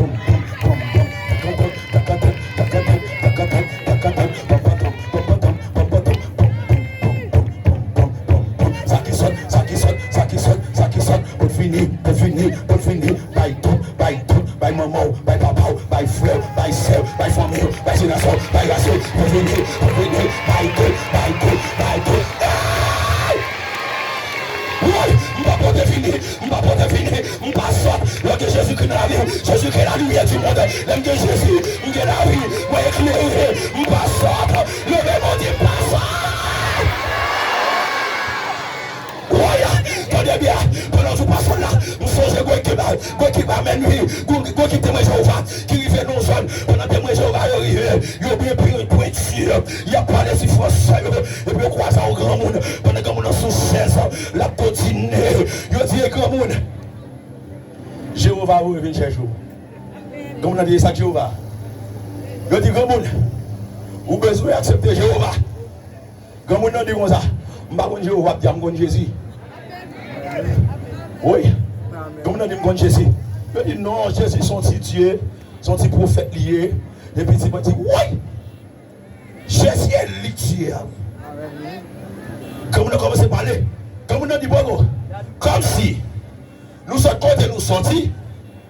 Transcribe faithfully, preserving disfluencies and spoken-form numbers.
Boum, boum, boum, boum. Takantan, takantan, takantan, takantan, takantan, pam, pam, pam, pam, pam, pam, pam, pam, pam, pam, pam, pam, pam, pam, pam. Sa ki sòt, sa ki sòt, sa ki sòt, sa ki sòt. Pou fini, pou fini, pou fini. Bay tout, bay tout, bay manman w, bay papa w, bay frè w, bay sè w, bay fanmi w, bay jenerasyon w, bay rase w. Pou fini, pou fini, bay tout, bay tout, bay tout. Hey! Woy, m pa pote fini, m pa pote fini, m pa sòt. Lè ke Jezikri nan lavi m, Jezikri est la lumière du monde. Lè m gen Jezi, m gen lavi, mwen eklere, m pa sòt. Leve men w di m pa sòt. Woy, tande byen, pandan jou pa sòt la, m sonje gwo ekip la, gwo ekip la men wi, gwo, gwo ekip Temwen Jewova ki rive nan yon zòn, pandan Temwen Jewova yo rive, yo byen pwen, pwenti, y ap pale sou fransè yo, epi yo kwaze yon granmoun, pandan granmoun nan sou chèz, l ap dodine, yo di, e granmoun, Jewova voye vin chèche w. Granmoun nan di, e sa k Jewova? Yo di, granmoun, ou bezwen aksepte Jewova. Granmoun nan di konsa, m pa konn Jewova, ap di a m konn Jezi. Wi. Granmoun nan di m konn Jezi. Yo di non, Jezi se yon ti Dye, se yon ti pwofèt li ye. Epi ti bandi, woy! Jezi e li Dye a. Granmoun nan kòmanse pale. Granmoun nan di, poko, kòmsi nou sot kote nou soti,